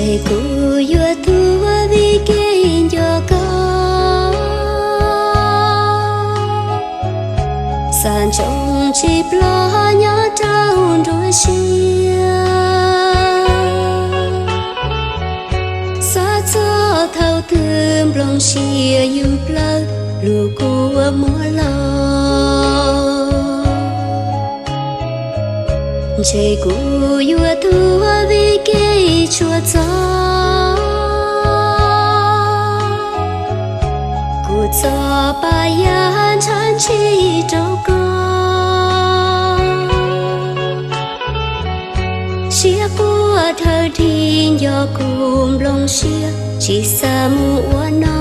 Ntshe kuv yuav tuag vim kev nco koj. Xav ntsoov tsis ploj nyob rau nruab siab. Xav txog thaum twg nplooj siab yug plawv lub kua muag los. Ntshe kuv yuav tuag vim kev tshua txog. Kuv txoj pa yaj ntshav ntshis rau koj. Siab quaj dhawv dig nco kuv nplooj siab tsis xav mus ua no.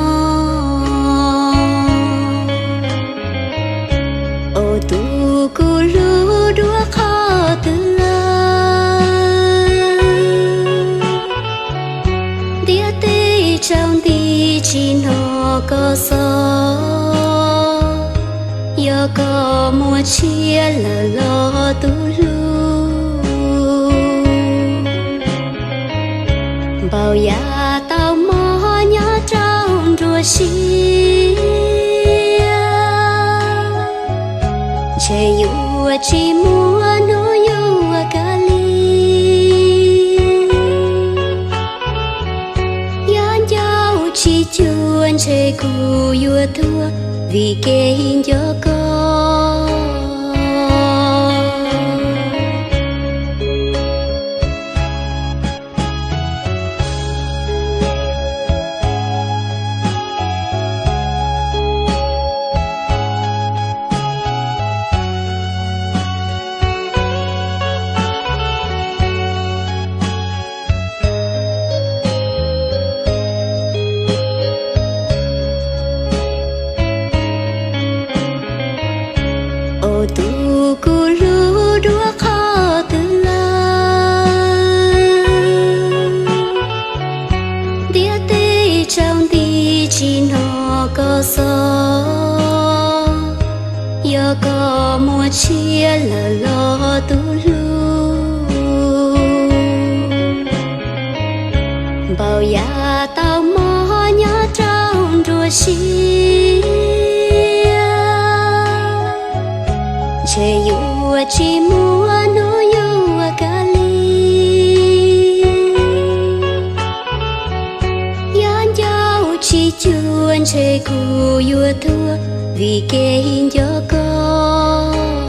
Tus kuv hlub dua qhov twg lawm, ntiaj teb tsaus nti tsis hnov koj xov. Yog koj muaj tshiab lawm los tus hlub, npaum yam tau mob nyob rau nruab siab. Ntshe yuav tsis muaj hnub yuav kawg li. Yog ncauj tsis cuag ntshe kuv yuav tuag vim kev nco koj. Tus kuv hlub dua qhov twg lawm, ntiaj teb tsaus nti tsis hnov koj xov. Yog koj muaj tshiab lawm los tus hlub, npaum yam tau mob nyob rau nruab siab. Ntshe yuav tsis muaj hnub yuav kawg li. Yog ncauj tsis cuag ntshe kuv yuav tuag vim kev nco koj.